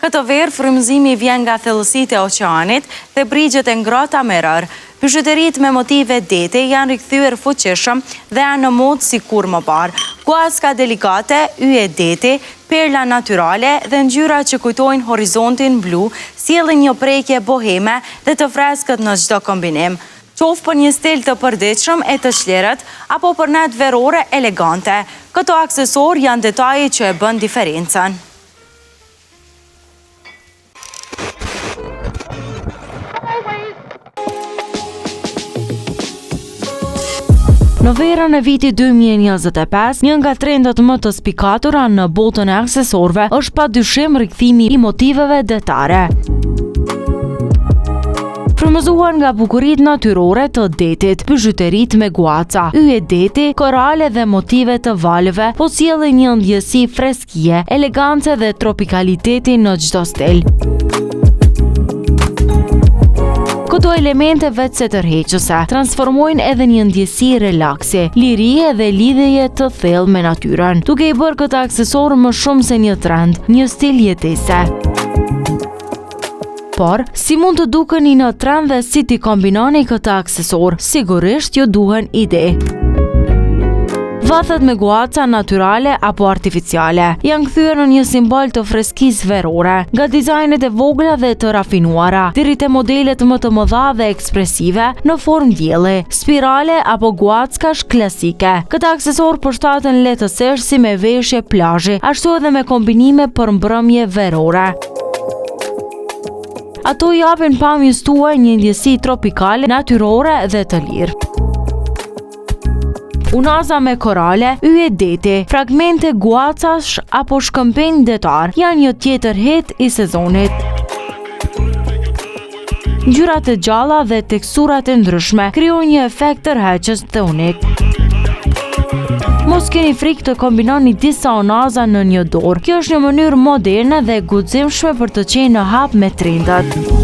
Këtë verë frymëzimi vjen nga thellësitë e oqeanit dhe brigjet e ngrohta me rërë. Bizhuteritë me motive deti janë rikthyer fuqishëm dhe janë në modë si kurrë më parë. Guacka delikate, yje deti, perla natyrale dhe ngjyra që kujtojnë horizontin blu sjellin një prekje boheme dhe të freskët në çdo kombinim. Qoftë për një stil të përditshëm e të çlirët, apo për net verore elegante, këto aksesorë janë detaji që e bën diferencën. Në verën e vitit 2025, një nga trendet më të spikatura në botën e aksesorëve është padyshim rikthimi i motiveve detare. Frymëzuar nga bukuritë natyrore të detit, bizhuteritë me guaca, yje deti, korale dhe motive të valëve, po sjellin një ndjesi freskie, elegance dhe tropikaliteti në çdo stil. Këto elemente veçse tërheqëse, transformojnë edhe një ndjesi relaksi, lirie dhe lidhjeje të thellë me natyrën, duke i bërë këta aksesorë më shumë se një trend, një stil jetese. Por, si mund të dukeni në trend dhe si t'i kombinoni këta aksesorë? Sigurisht ju duhen ide. Vathet me guaca natyrale apo artificiale janë kthyer në një simbol të freskisë verore, nga dizajnet e vogla dhe të rafinuara, deri te modelet më të mëdha dhe ekspresive në formë dielli, spirale apo guackash klasike. Këta aksesorë përshtaten lehtësisht si me veshje plazhi, ashtu edhe me kombinime për mbrëmje verore. Ato i japin pamjes tuaj një ndjesi tropikale, natyrore dhe të lirë. Unaza me korale, yje deti, fragmente guacash apo shkëmbinj detarë janë një tjetër hit i sezonit. Ngjyrat e gjalla dhe teksturat e ndryshme krijojnë një efekt tërheqës dhe unik. Mos keni frikë të kombinoni disa unaza në një dorë. Kjo është një mënyrë moderne dhe e guximshme për të qenë në hap me trendet.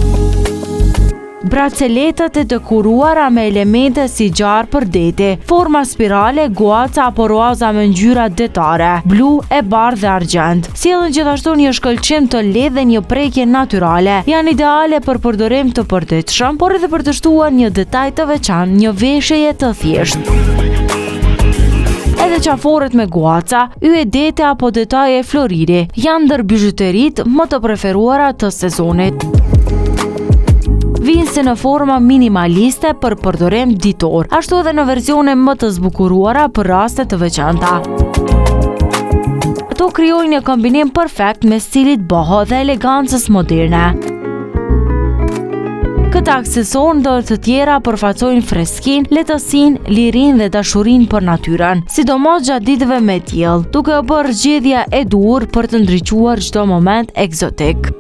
Braceletet e dekoruara me elemente si gjarpër deti, forma spirale, guaca apo rruaza me ngjyra detare, blu e bardhë dhe argjend, sjellin gjithashtu një shkëlqim të lehtë dhe një prekje natyrale. Janë ideale për përdorim të përditshëm, por edhe për të shtuar një detaj të veçantë një veshjeje të thjeshtë. Edhe qaforet me guaca, yje deti apo detaje floriri janë ndër bizhuteritë më të preferuara të sezonit. Vijnë si në forma minimaliste për përdorim ditor, ashtu edhe në versione më të zbukuruara për raste të veçanta. Ato krijojnë një kombinim perfekt mes stilit boho dhe elegancës moderne. Këta aksesorë ndër të tjera përfaqësojnë freskinë, lehtësinë, lirinë dhe dashurinë për natyrën, sidomos gjatë ditëve me diell, duke u bërë zgjedhja e duhur për të ndriçuar çdo moment ekzotik.